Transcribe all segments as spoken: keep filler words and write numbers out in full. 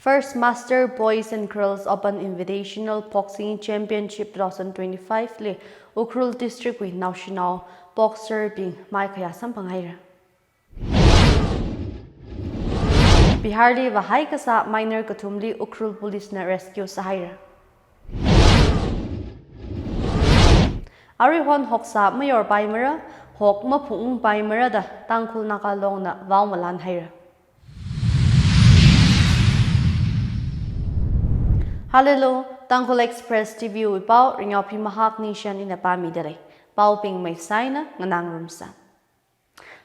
First Master Boys and Girls Open Invitational Boxing Championship two thousand twenty-five li Ukhrul District wui naoshinao boxer bing maikhayā samphang haira. Bihar li vāhai kasā minor kathumli Ukhrul Police na rescue sāhaira. Aruihon hoksā mayor paimara, hok maphung paimara da Tangkhul Naga Long na vao malan haira. Hallelujah, Tangkhul Express T V wui pao, Ringyao Pi Mahak Nishan ina pāmida lei. Pao bing maisaina nganang rumsa.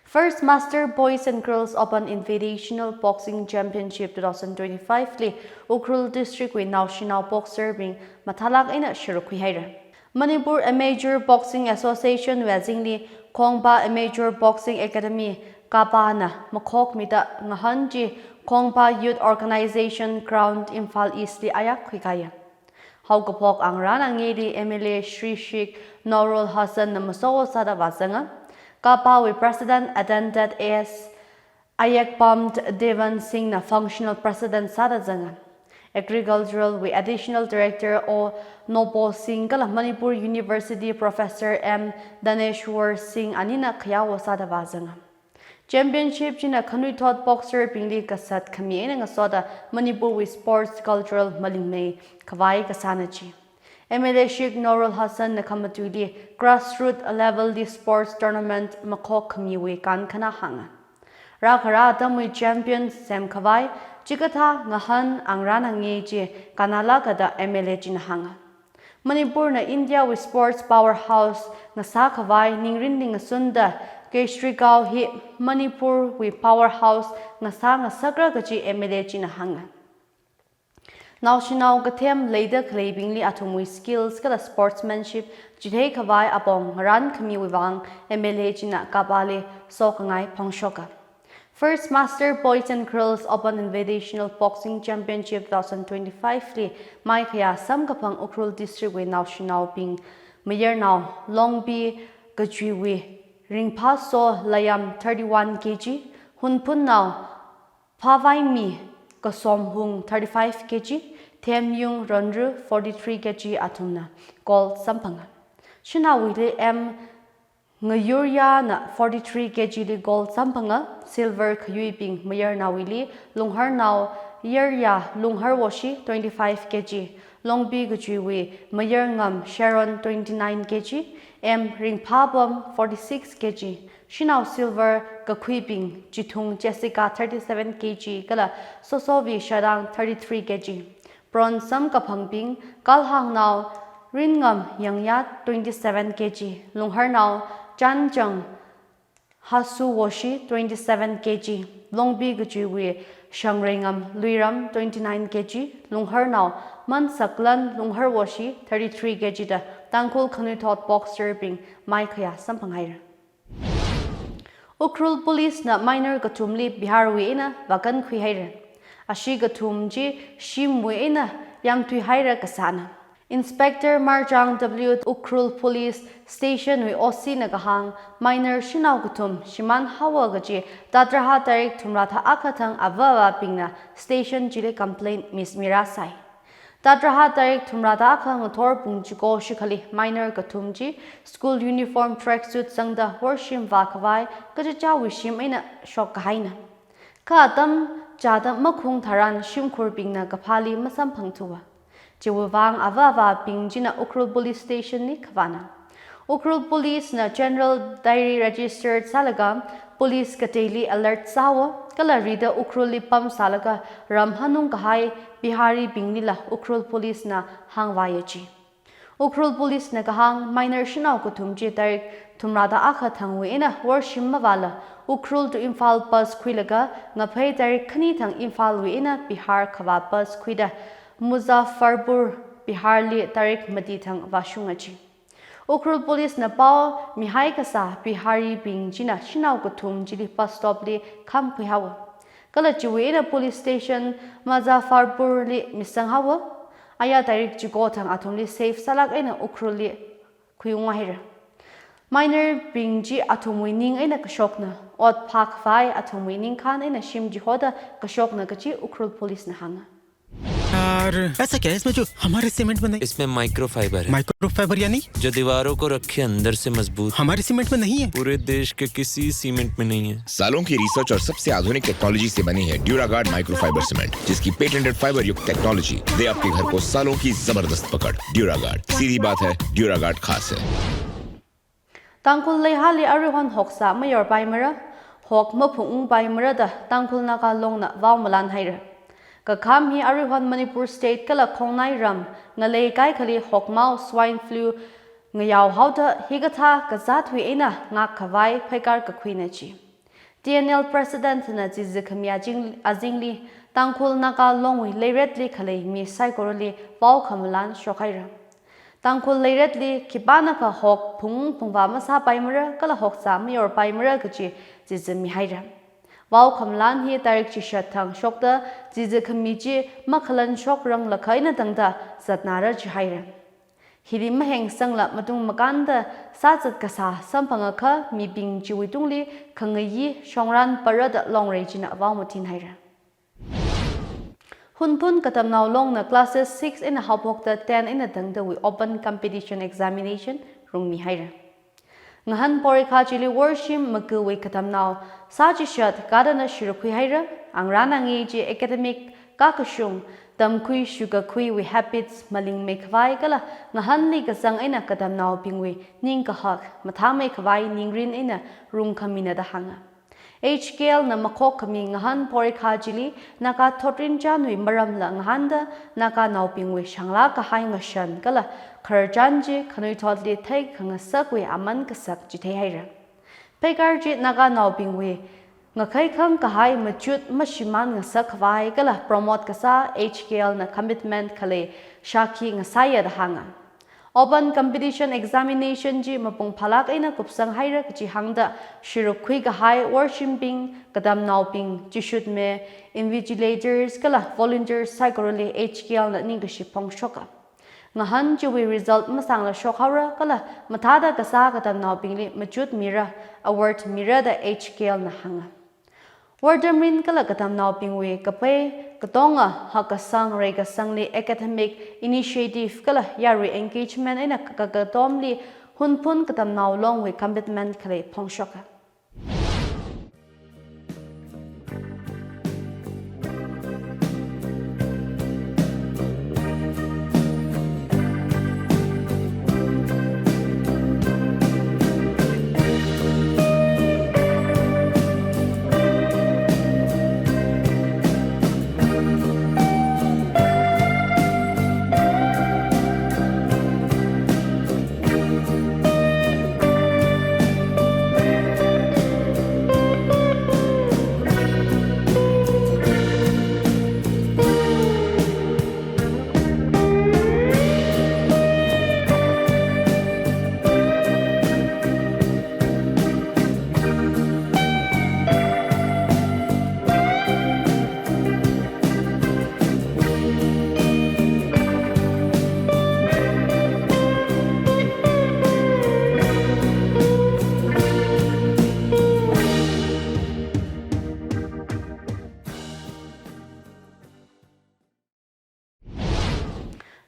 First Master Boys and Girls Open Invitational Boxing Championship two thousand twenty-five li Ukhrul District wui naoshinao boxer bing mathālāk eina sharuk khuihaira. Manipur Amateur Boxing Association wui azingli Khongpa Amateur Boxing Academy, KABA na makhokmida ngahān chi Khongpa Youth Organization Ground, Imphal East li ayak khuikaya. Haokaphok angrān angeli M L A Shri Sheikh Noorul Hassan na masowo sāda vāzanga. KABA wui President Attended A S Ayakpam Devan Singh na Functional President sāda zanga. Agricultural wui Additional Director O Nopo Singh kala Manipur University Professor M Daneshwar Singh anina khayawo sāda vāzanga. Championship china khanuithot boxer bingli kasat khami eina ngasoda Manipur wui sports cultural malingmei khavai kasāna chi. M L A Sheikh Noorul Hassan na khamatuili grassroot level li sports tournament makhok khamiwui kankhana hānga. Rākhara atamwui champion semkhavai chikathā ngahān angrān ange chi kannalāka da M L A china hānga. Manipur na India wui sports powerhouse ngasākhavai ningrin ning ngasunda Keshrigao hi Manipur wui powerhouse ngasā ngasakra kaji M L A china hānga. Naoshinao kathem leida khaleibingli athumwui skills kala sportsmanship chitheikhavai apong ngarān khamiwui vang M L A china KABA li sokangai phongshoka. First Master Boys and Girls Open Invitational Boxing Championship two thousand twenty-five li maikhayā samkaphang Ukhrul District wui naoshinaobing mayarnao Longpi Kajuiwui Ringphaso Layam, thirty-one K G, Hunphunnao Phavaimi Kasomhung, thirty-five K G, Themyung Ronru, forty-three K G athumna gold samphanga. Shanaowuili M Ngayuryana forty-three K G li gold samphanga, silver khayuibing mayarnaowuili Lungharnao Yarya Lungharwoshi, twenty-five K G, Longpi Kajuiwui Mayarngam Sharon, twenty-nine K G, M Ringphapam, forty-six K G, shanao silver kakhuibing Chithung Jessica, thirty-seven K G kala Sosovi Shadang, thirty-three K G. Bronze samkaphangbing Kalhangnao Ringam Yangyat, twenty-seven K G, Lungharnao Chanchang Hasuwoshi, twenty-seven K G, Longpi Kajuiwui Shangreingam Luiram, twenty-nine K G, Lungharnao Mansaklan Lungharwoshi, thirty-three K G da Tangkhul khanuithot boxer bing maikhayā samphang haira. Ukhrul Police na minor kathumli Bihar wui eina vākankhui haira. Ashi kathum chi shimwui eina yamthui haira kasāna. Inspector Marjang W Ukhrul Police Station wui O C na kahāng minor shanao kathum shimān haowa kaji tatraha tarik thumrā thā akha thang ava avābingna station chili complaint mis mirāsai. Tatraha tarik thumrā thā akha ngathor pung chiko shikhali minor kathum chi school uniform tracksuit sangda worshim vākhavai kachichāwui shim eina shokkahaina. Kha atam chāda makhung tharan shimkhurbingna kaphāli masamphangthuwa. Chiwui vang ava avābing china Ukhrul Police Station li khavāna. Ukhrul Police na General Diary registered sālaga, police kateili alert sāhaowa, kala rida Ukhrulli pamsālaga ram hanungkahai Biharibinglila Ukhrul Police na hāngvāya chi. Ukhrul Police na kahāng minor shanao kathum chi tarik thumrā thā akha thangwui eina worshim mavāla Ukhrul to Imphal bus khuilaga ngaphei tarik khani thang Imphalwui eina Bihar khavā bus khuida Muzaffarpur, Biharli tarik mati thang vāshunga chi. Ukhrul Police na pao mihai kasā Biharibing china shanao kathum chili bus stop li khamkhui haowa. Kala chiwui eina police station Muzaffarpurli misang haowa. Aya tarik chiko thang athumli safe sālāk eina Ukhrulli khuiung haira. Minor bing chi athumwui ning eina kashokna, ot phākhavai athumwui ningkhān eina shim chihoda kashokna kaji Ukhrul Police na hānga. यार, ऐसा क्या है इसमें जो हमारे सीमेंट में नहीं? इसमें माइक्रोफाइबर है। माइक्रोफाइबर यानी? जो दीवारों को रखे अंदर से मजबूत। हमारे सीमेंट में नहीं है। पूरे देश के किसी सीमेंट में नहीं है। सालों की रिसर्च और सबसे आधुनिक टेक्नोलॉजी से बनी है ड्यूरागार्ड माइक्रोफाइबर सीमेंट, जिसकी पेटेंटेड फाइबर युक्त टेक्नोलॉजी दे आपके घर को सालों की जबरदस्त पकड़। ड्यूरागार्ड, सीधी बात है, ड्यूरागार्ड खास है। Tangkhul leihāli aruihon hoksā mayorpaimara, hok maphungungpaimara da Tangkhul Naga Longna vao malanhaira. Kakham hi aruihon Manipur State kala khongnai ram ngalei kaikhali hokmao swine flu ngayaohaoda hikathā kazātwui eina ngakkhavai pheikar kakhuina chi. T N L President na chizi khami ajing-, azingli Tangkhul Naga Longwui leiretli khalei mi saikorali vao khamalan shokhaira. Tangkhul leiretli khipānakha hok phung phungvā masāpaimara kala hoksā mayorpaimara kachi chizi mihaira. Vao khamalan hi tarik chishat thang shokta chizi khami chi makhalan shokrang lakhaina tangda zatnara jihaira. Hili mahengsangla matung makānda sāzat kasā samphangakha mibing chiwui tungli khangayi shongran parada Longrei china vao mathinhaira. Hunphun Katamnao Longna classes six eina haophokta ten eina tangdawui open competition examination rungmihaira. Ngahān porikha chili worshim makawui katamnao sāchishat kadana shurukhuihaira, angrana ngi chi academic kakashung, tamkhui shukakhuiwui habits malingmeikhavai kala ngahānli kazang eina katamnaobingwui ningkahak mathāmeikhavai ningrin eina rungkhamina da hānga. H K L na makhok khami ngahān porikha chili Naga thotrin chānwui maramla ngahānda Naganaobingwui shanglā kahai ngashan kala khararchan chi khanuithotli theikhangasakwui aman kasak chitheihaira. Pheikar chi Naganaobingwui ngakhaikhang kahai machut mashimān ngasakkhavai kala promote kasā H K L na commitment khalei shākhi ngasāya da hānga. Open competition examination chi mapung phālāk eina kupsanghaira kachi hāngda, shurukhui kahai worshimbing, katamnaobing, chishutme, invigilators kala volunteers saikorali H K L na ningkashi phongshoka. Ngahān chiwui result masāngla shokhaora kala mathāda kasā katamnaobingli machut mira, award mira da H K L na hānga. Wortamrin kala katamnaobingwui kaphei katonga hakkasang reikasangli academic initiative kala yarui engagement eina kakatomli Hunphun Katamnao Longwui commitment khalei phongshoka.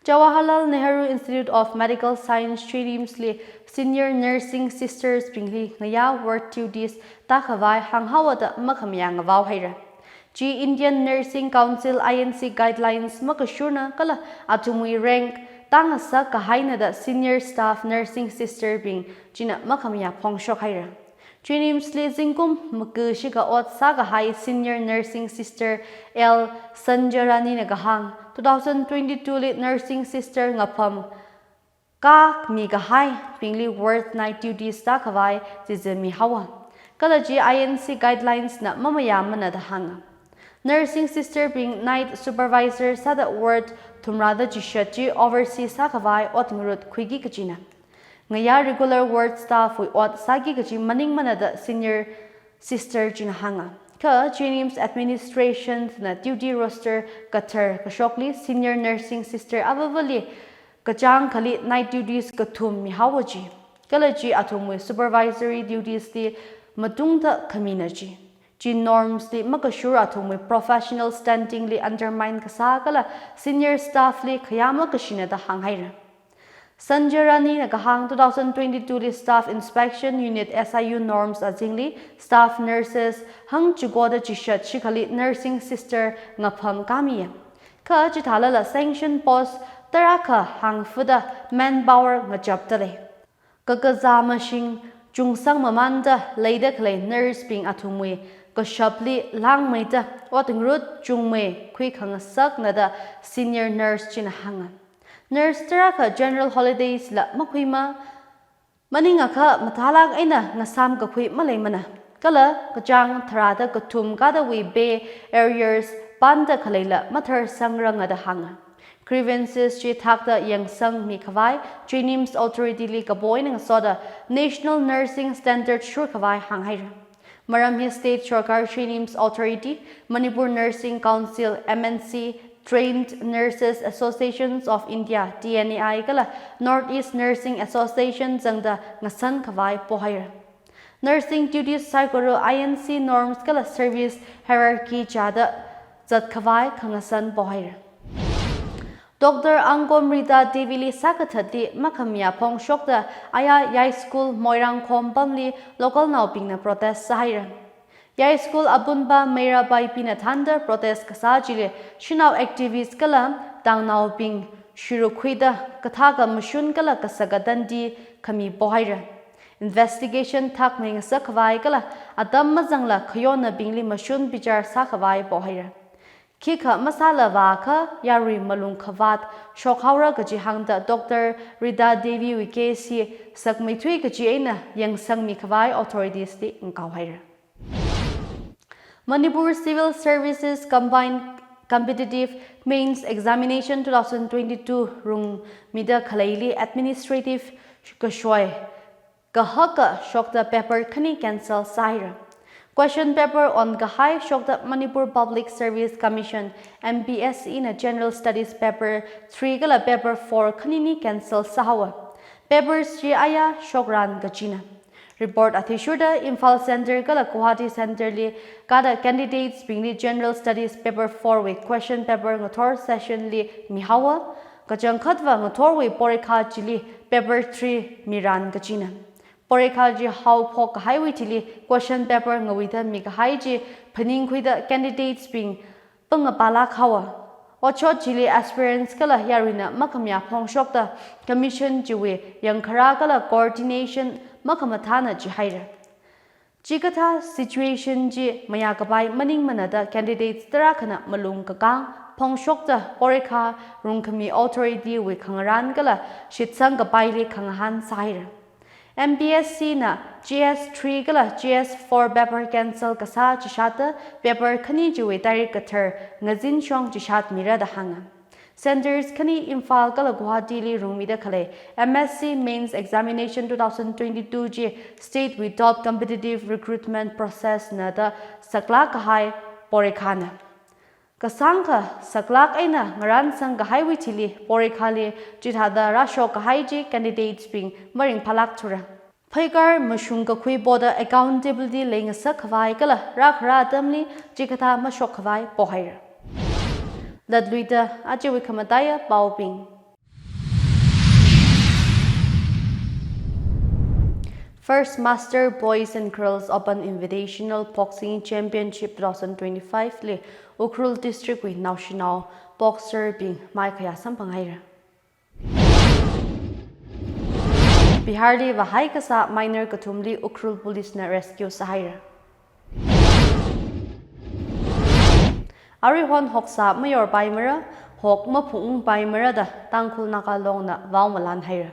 Jawaharlal Nehru Institute of Medical Science, JNIMS li senior nursing sisters bingli ngayā ward duties tākhavai hānghaowa da makhamayā ngavaohaira. Chi Indian Nursing Council, I N C, guidelines makashurna kala athumwui rank tāngasak kahaina da senior staff nursing sister bing china makhamayā phongshokhaira. JNIMS li zingkum makashika ot sākahai senior nursing sister L Sanjayarani na kahāng, two thousand twenty-two li nursing sister ngapham kāmi kahaibingli ward night duties tākhavai chizi mihaowa. Kala chi I N C guidelines na mamayāmana da hānga. Nursing sister bing night supervisor sāda ward thumrāda chishat chi oversee sākhavai ot ngarut khuiki kachina. Ngayā regular ward staff wui ot sāki kachi maningmana da senior sister china hānga. Kha JNIMS administration na duty roster kathar kashokli senior nursing sister avāvali kachāng akhali night duties kathum mihaowa chi. Kala chi athumwui supervisory duties li matungda khamina chi. chi norms li makashur athumwui professional standing li undermine kasā kala senior staff li khayā makashina da hānghaira. Sanjay Rani na kahāng two thousand twenty-two li Staff Inspection Unit S I U norms azingli staff nurses hangchiko da chishat shikhali nursing sister ngapham kamiya. Kha chithālala sanction post tarākha hāngfuda manpower ngachapta lei. Kakazā mashing chungsang mamanda leida khalei nurse bing athumwui kashapli langmeida ot ngarut chungmeikhui khangasakna da senior nurse china hānga. Nurse tarākha general holidays la makhuima, maningakha mathālāk eina ngasām kakhui maleimana. Kala kachāng tharāda kathum kadawui pay arrears panda khaleila mathārsangrangra da hānga. Grievances chi thakta yangsangmi khavai JNIMS Authority li kapo eina ngasoda National Nursing Standard shur khavai hānghaira. Maram hi State Sarkar, JNIMS Authority, Manipur Nursing Council, M N C, Trained Nurses Associations of India, T N A I, kala North East Nursing Association zangda ngasan khavai pohaira. Nursing duties saikora I N C norms kala service hierarchy chāda zat khavai khangasan pohaira. Doctor Angkom Rita Devi li sākathatli makhamayā phongshokta aya Yai School Moirang Khompamli local naobingna protest sāhaira. Yai School Apunpa Meira Baipina thānda protest kasā chili shanao activist kala tangnaobing shirukhuida kathākha mashun kala kasaka tandi khami pohaira. Investigation thakmei ngasak khavai kala atam mazangla khayonabingli mashun bichar sā khavai pohaira. Khikha masālavakha yarui malung khavāt shokhaora kaji hāngda Doctor Rita Devi wui case hi sakmeithui kaji eina yangsangmi khavai authorities li ngakaohaira. Manipur Civil Services Combined Competitive Mains Examination two thousand twenty-two rungmida khaleili administrative kashoi kahaka shokta paper khani cancel sāhaira. Question paper onkahai shokta Manipur Public Service Commission, M P S C, na General Studies paper three kala paper four khanini cancel sāhaowa. Papers chi aya shokran kajina. Report athishurda Imphal Centre kala Guwahati Centre li kada candidates bingli General Studies paper four wui question paper ngathor session li mihaowa. Kachangkhatva ngathorwui porikha chili paper three miran kajina. Porikha chi haophok kahaiwui thili question paper ngawuida mikahai chi phaningkhuida candidates bing pangapalak haowa. Otshot chili aspirants kala yaruina makhamayā phongshokta commission chiwui yangkhara kala coordination makhamathāna jihaira. Chikathā situation chi mayā kapai maningmana da candidates tarākhana malung kakang phongshokta porikha rungkhami authority wui khangarān kala shitsang kapaili khangahān sāhaira. M P S C na G S three kala G S four paper cancel kasā chishatta paper khani chiwui tarik kathar ngazinshong chishat mira da hānga. Centres khani Imphal kala Guwahati li rungmida khalei M S C Mains Examination two thousand twenty-two chi state wui top competitive recruitment process na da saklak kahai porikhana. Kasāngkha saklak eina ngarānsang kahaiwui thili porikhali chithāda rāshok kahai chi candidates bing maringphalak thura. Phaikar mashung kakhui poda accountability leingasak khavai kala rākhara atamli chikathā mashok khavai pohaira. Latluida ajawui khamataiya paobing. First Master Boys and Girls Open Invitational Boxing Championship two thousand twenty-five li Ukhrul District wui naoshinao boxer bing maikhayā samphanghaira. Bihar li vāhai kasā minor kathumli Ukhrul Police na rescue sāhaira. Aruihon hoksā mayorpaimara, hok maphungpaimara da Tangkhul Naga Long na vao malanhaira.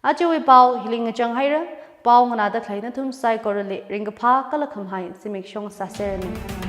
Ajawui pao hili ngachanghaira, pao nganāda khalei nathum saikorali ringkaphā kala khamahai zimiksho sāseranu.